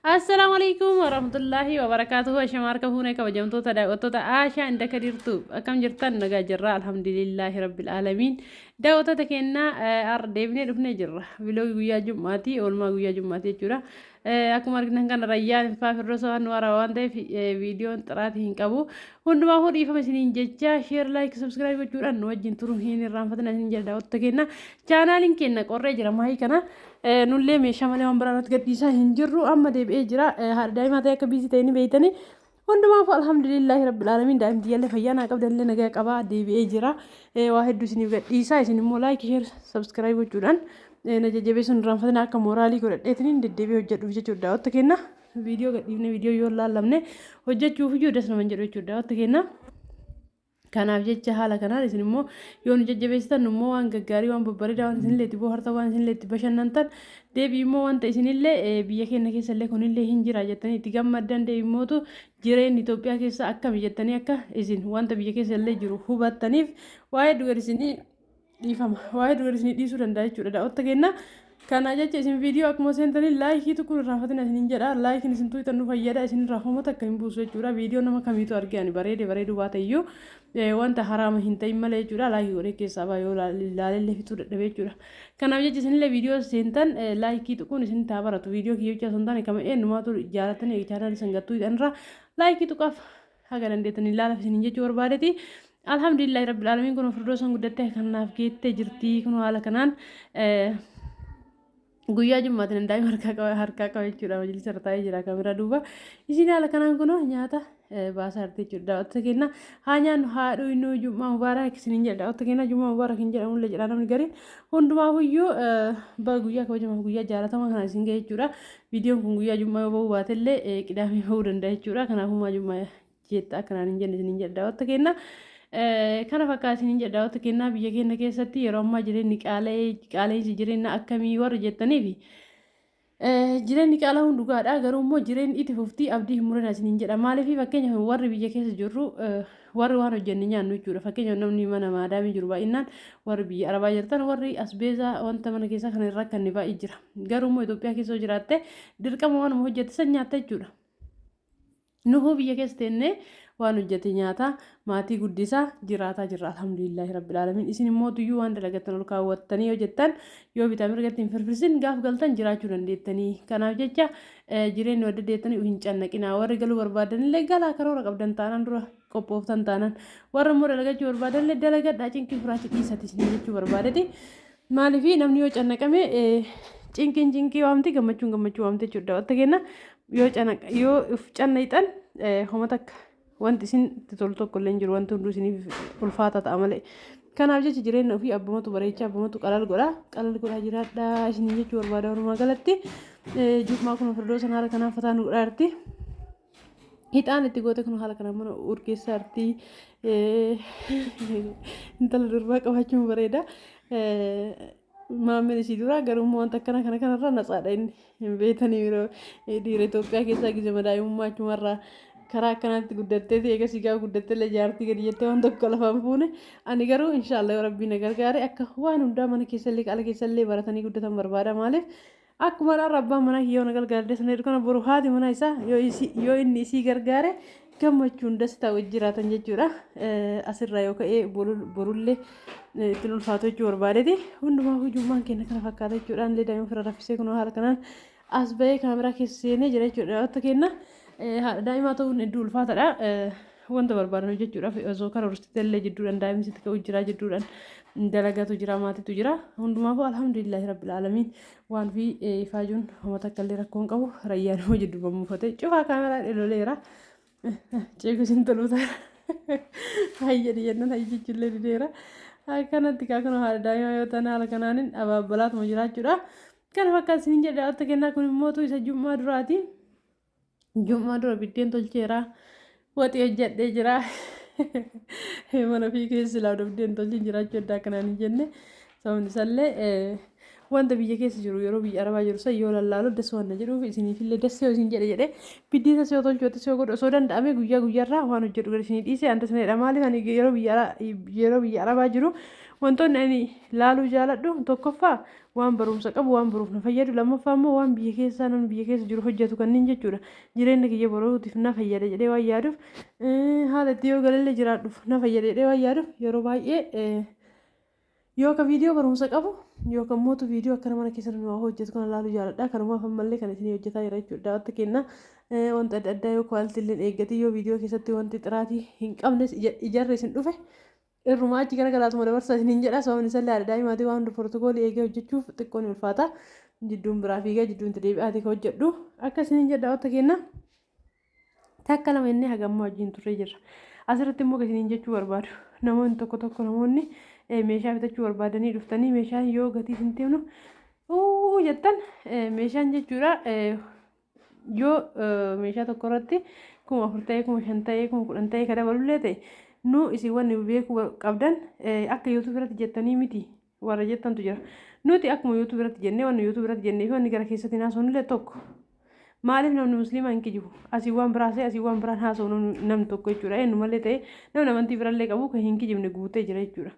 Assalaamu alaikum warahmatullaahi wabarakaatuhu. Ashama harka fuunee kabajamtoota daawwattoota Aashaa inda kadirtu akkam jirtan nagaa jirra alhamdulillaahi rabbil aalamiin. Daawwattoota keenya har'a deebinee dhufnee jirra. Viloogii guyyaa jum'aati oolmaa guyyaa jum'aati jechuudha. Akkuma argitan kana rayyaan infaa firrosa waan nu haarawaa waan ta'eef viidiyoon xiraatii hin qabu. Hundumaafuu dhiifama isiniin jecha sheer laayik sabskiraayib gochuudhaan nu wajjin turuu hin irraanfatina isiniin jedha daawwattoota keenya. Chaanaaliin keenya qorree jira maayii kana nullee meeshaa malee waan biraa irratti gadhiisaa hin jirru amma deebi'ee jira. Haadha daa'imaa ta'e akka biizii ta'e ni beektanii. Hundumaafuu alhamdulillaahi rabbil aalamiin daa'imti jallee fayyaa naa qabdanillee nagaa qabaa deebi'ee jira. Waa hedduu isiniif gadhiisaa isin immoo laayik sheer sabskiraayib gochuudhaan na jajjabeessuun irraanfatina akka mooraalii godhadheetiin deddeebi'ee hojjedhuuf jechuudha daawwatta kenna. Viidiyoo gadhiifne viidiyoo yoo laallamne hojjechuuf iyyuu das nama hin jedhu jechuudha daawwatta kenna. Kanaaf jecha haala kanaan isin immoo yoo nu jajjabeessitan nu immoo waan gaggaarii waan babbareedaa waan isinillee itti bohaartan waan isinillee itti bashannantan deebii immoo wanta isinillee biyya keenya keessa illee kunillee hin jira jettanii itti gammaddan deebii immootu jireenyi Itoophiyaa keessa akkami jettanii akka isin wanta biyya keessa illee jiru hubattaniif waa'ee dugar isinii dhiifama waa'ee dugar isinii dhiisuu danda'a jechuudha daawwatta keenya. Kana jecha isin viidiyoo akkuma seentanii laayikii tuquun irraanfatina isinin jedha. Laayikiin isin tuqxan nu fayyada isin irraa homa takka hin buusu jechuudha. Viidiyoo nama kamiitu arge ani bareede bareeduu baate iyyuu wanta haraama hin ta'in malee jechuudha. Laayikii godhee keessaa baa yoo laalellee fixuu dadhabe jechuudha. Kanaaf jecha isinillee viidiyoo seentan laayikii tuquun isin taa baratu. Viidiyoo kiyya jecha osoo hin taane kama eenyumaatu jaalatanii chaanaalii san gattuu irraa laayikii tuqaaf haga dandeettanii ilaalaaf isinin jechuu barbaadeti. Alhamdulillahi rabbil aalamiin kun firdoosan guddattee kan naaf geettee jirti kun haala kanaan guyyaa jummaatiin daa'ima harkaa qaba harkaa qaba jechuudha majlisa irra taa'ee jira kameraa duuba isin haala kanaan kun nyaata baasaa jirti jechuudha daawwattoota keenya haa nyaannu haa dhuynu jummaa mubaarak isiniin jedha daawwattoota keenya jummaa mubaarak hin jedhamullee jedha namni gariin hundumaafuyyuu baga guyyaa kabajamaaf guyyaa jaalatamaa kana isin ga'e jechuudha viidiyoon kun guyyaa jummaa yoo ba'uu baatellee qidaamee ba'uu danda'a jechuudha kanaafuu maa jummaa jetta akkanaan hin jenne isiniin jedha daawwatta kenna. Kana fakkaata isiniin jedha daawwatta kenna biyya keenya keessatti yeroo ammaa jireenyi qaala'ee qaala'insi jireenya akkamii warri jettaniifi jireenyi qaala'uun dhugaadha garuu immoo jireenyi itti fuftii abdii hin murina isiniin jedha maaliif fakkeenyaaf warri biyya keessa jirru warri waan hojjenne nyaannu jechuudha fakkeenyaaf namni mana maadaamii jiru baay'inaan warri biyya arabaa jirtan warri asbeezaa wanta mana keessaa kana irra rakkanne baay'ee jira garuu immoo Itoophiyaa keessa yoo jiraatte dirqama waanuma hojjette san nyaatta jechuudha. Nuhuu biyya keessa teennee waan hojjete nyaataa maatii guddisaa jiraataa jirra alhamdulillaahi rabbil aalamiin isin immoo tuyyuu waan dalagattan ol kaawwattanii yoo jettan yoo bitaa mirgatti hin firfirsin gaaf galtan jiraachuu dandeettanii kanaaf jecha jireenyi wadda deettanii hin cannaqinaa warri galuu barbaadanillee galaa karoora qabdan taanaan dura qophooftan taanaan warra immoo dalagachuu barbaadanillee dalagadhaa cinqii furaachi dhiisati isin jechuu barbaadeti Maaliif namni yoo cannaqame cinqiin cinqii waamti gammachuun gammachuu waamti jechuudha. Daawwatta kenna yoo canaqa yoo of cannaqxan homa takka wanti isin itti tolu tokko illee hin jiru wanti hunduu isiniif ulfaata ta'a malee. Kanaaf jecha jireenya ofii abbumatu bareecha abbumatu qalal godha qalal godhaa jiraadha isiniin jechuu barbaada walumaa galatti jummaa kun firdoosan haala kanaan fataa nu godhaa jirti. Hixaan itti goote kun haala kanaan mana urgeessaa jirti. Intala durbaa qabaachuun bareeda. Maammeen isii duraa garuu immoo wanta akkana kana kanarraa natsaadha inni. Hin beektanii yeroo dhiira Itoophiyaa keessaa gizema daa'imummaa achumarraa karaa akkanaatti guddattee eegasii gaafa guddattee illee jaartii gadi jettee waan tokko lafaan fuune. Ani garuu inshaallah yoo rabbiin na gargaare akka waan hundaa mana keessallee ala keessallee baratanii guddatan barbaada maaliif Akkuma har'a abbaan manaa kiyya yoo na gargaare sana jedhu kana boru haati manaa isaa yoo isii yoo inni isii gargaare gammachuun dastaa wajji jiraatan jechuudha. Asirraa yoo ka'ee borullee ittiin ulfaatu jechuu barbaadeeti. Hundumaa hujummaan keenya kana fakkaata jechuudha. Illee daa'ima ofirra raffisee kunoo haala kanaan as ba'ee kaameraa keessa seenee jira jechuudha. Daawwatta keenya haadha daa'imaa ta'uun hedduu ulfaataadha. Wanta barbaadan hojjechuudhaaf osoo karoorsite illee jidduudhaan daa'imni sitti ka'u jira jidduudhaan dalagatu jira maatitu jira hundumaafuu alhamdulillahi rabbil aalamiin waan fi ifaajuun homa takka illee rakkoo hin qabu rayyaan immoo jidduu muufate cufaa kaameraan eloleera ceeku isin toluu ta'a hayyadi jennaan hayyi jechuullee dideera akkanatti kaa kun haadha daa'imaa yoo ta'an haala kanaanin abaabbalaatuma jiraachuudha kana fakkaata isin jedhe daawwatta kennaa kun immoo isa jummaa duraati. Jum'aa dura biddeen tolcheera. Waxii hojjedhee jira. Mana ofii keessa silaa odoo biddeen tolchin jiraachuu addaa akkanaan hin jenne. Sababni isaallee Wanta biyya keessa jiru yeroo biyya arabaa jiru san yoo lallaalu das waan na jedhuuf isiniifillee das yoo isin jedhe jedhe biddiisa si yoo tolchootti si yoo godhu osoo danda'ame guyyaa guyyaarraa waan hojjedhu gad isinii dhiise an das na jedha. Maaliif ani yeroo biyya arabaa jiru wantoonni ani laaluu jaaladhu tokkoffaa waan barumsa qabu, waan boruuf na fayyadu, lammaffaa immoo waan biyya keessaa namni biyya keessa jiru hojjetu kanneen jechuudha. Jireenya kiyya boruutiif na fayyada jedhee waan yaaduuf, haala itti yoo galallee jiraadhuuf na fayyada jedhee waan yaaduuf, yeroo baay'ee yoo ka viidiyoo barumsa qabu yookaan mootu viidiyoo akkana mana keessa namni waa hojjetu kana laaluu jaaladha. Kanumaaf ammallee kan isinii hojjetaa jira jechuudha. Daawwatta kenna wanta adda addaa yoo quality illee eeggate, yoo viidiyoo keessatti wanti xiraatii hin qabnes ijarri isin dhufe irrumaa achi gara galaatuma dabarsaa isiniin jedha. Sababni isaallee haadha daa'imaatii waan hunda protocol eegee hojjechuuf xiqqoo ni ulfaata. Jidduun biraa fiigaa jidduun itti deebi'aatii ka hojjedhu akka isiniin jedha. Daawwatta kenna takka lama inni hagammaa wajjin turree jirra. Asirratti immoo isiniin jechuu barbaadu, namoonni tokko tokko, namoonni meeshaa bitachuu barbaadanii dhuftanii meeshaan yoo gatii isin himnu uu jettan, meeshaan jechuudha yoo meeshaa tokko irratti 4000 ta'e, 5000 ta'e, 10,000 ta'e ka dabalullee ta'e, nu isin wanni beekuu qabdan akka YouTube irratti jettanii miti warra jettantu jira. Nuti akkuma YouTube irratti jennee, wanni YouTube irratti jennee fi wanni gara keessatti haasofnullee tokko. Maaliif namni musliimaa hin kijibu? Asii waan biraa ta'e, asii waan biraan haasa'u namni tokko jechuudha. Eenyu malee ta'e, namni amantii birallee qabu kan hin kijibne guutee jira jechuudha.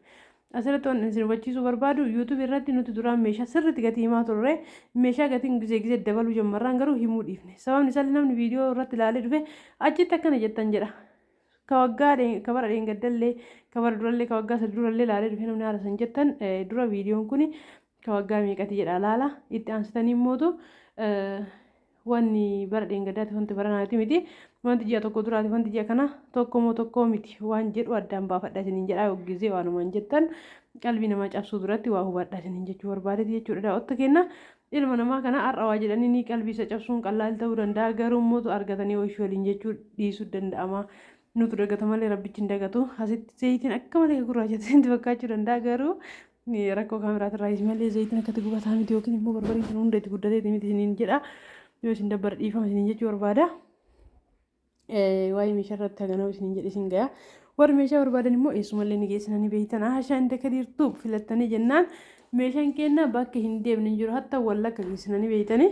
Asirratti waan isin hubachiisuu barbaadu, YouTube irratti nuti duraan meeshaa sirriitti gatii himaa turre. Meeshaa gatiin gizee gizee dabaluu jammarraan garuu himuu dhiifne. Sababni isaallee namni viidiyoo irratti ilaalee dhufe achitti akkana jettan jedha. Ka waggaa ka bara dheengaddallee, ka bara durallee, ka waggaa 3 durallee ilaalee dhufe namni haala san jettan, dura viidiyoon kuni ka waggaa meeqati jedha laala. Itti aansitanii immootu wanni bara dheengaddaati wanti bara naati miti, wanti ji'a tokko duraati wanti ji'a kana tokko moo tokko miti waan jedhu addaan baafadha isiniin jedha. Hoggizee waanumaan jettan qalbii namaa cabsuu duratti waa hubadha isiniin jechuu barbaadeeti jechuudha. Daawwatta kenna, ilma namaa kana har'a waa jedhanii ni qalbii isa cabsuun qallaal ta'uu danda'a, garuu immoo argatanii hoshii waliin jechuu dhiisuu danda'ama. Nutu dagata malee rabbichi hin dagatu. Asitti zayitiin akka malee gurraachatti isinitti fakkaachuu danda'a, garuu rakkoo kaameraatirraa malee zayitiin akkatti gubataa miti yookiin immoo barbariin kun hunda itti guddateeti miti isiniin jedha. Yoo isin dabbara dhiifama isiniin jechuu barbaada. Waa'ee meeshaa irratti haganaa isiniin jedhe isin gaya. Warri meeshaa barbaadan immoo eessumallee ni geessinanii beektan. Ashaa inda kadiirtuu filattanii jennaan meeshaan kenna bakka hin deemne hin jiru, hatta wallakka geessinanii beektanii.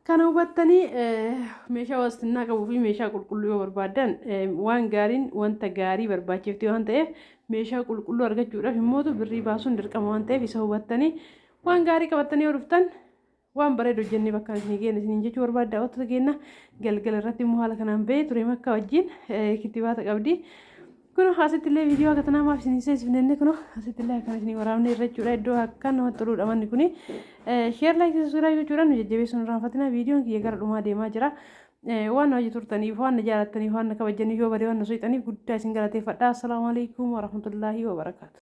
Kana hubattanii meeshaa wastinnaa qabuu fi meeshaa qulqulluu yoo barbaadan, waan gaariin wanta gaarii barbaachifti waan ta'eef, meeshaa qulqulluu argachuudhaaf immootu birrii baasuun dirqama waan ta'eef, isa hubattanii waan gaarii qabattanii yoo dhuftan waan bareedu hojjennee bakka isinii geenne isiniin jechuu barbaadda. Daawwattoota keenya, galgala irratti immoo haala kanaan bahee ture makka wajjin kittibaata qabdi. Kun asitti illee viidiyoo akka tanaa maaf isinii seensifne, kun asitti illee akkana isinii waraabne irra jechuudha. Iddoo akka namatti toludha manni kuni. Share, like, subscribe gochuudhaan nu jajjabeessuun irraanfatina. Viidiyoon kiyya gara dhumaa deemaa jira. Waan na hojii turtaniif, waan na jaalattaniif, waan na kabajjaniif, yoo badee waan na soixaniif guddaa isin galateeffadha. Assalaamu alaikum warahmatullaahi wabarakaatu.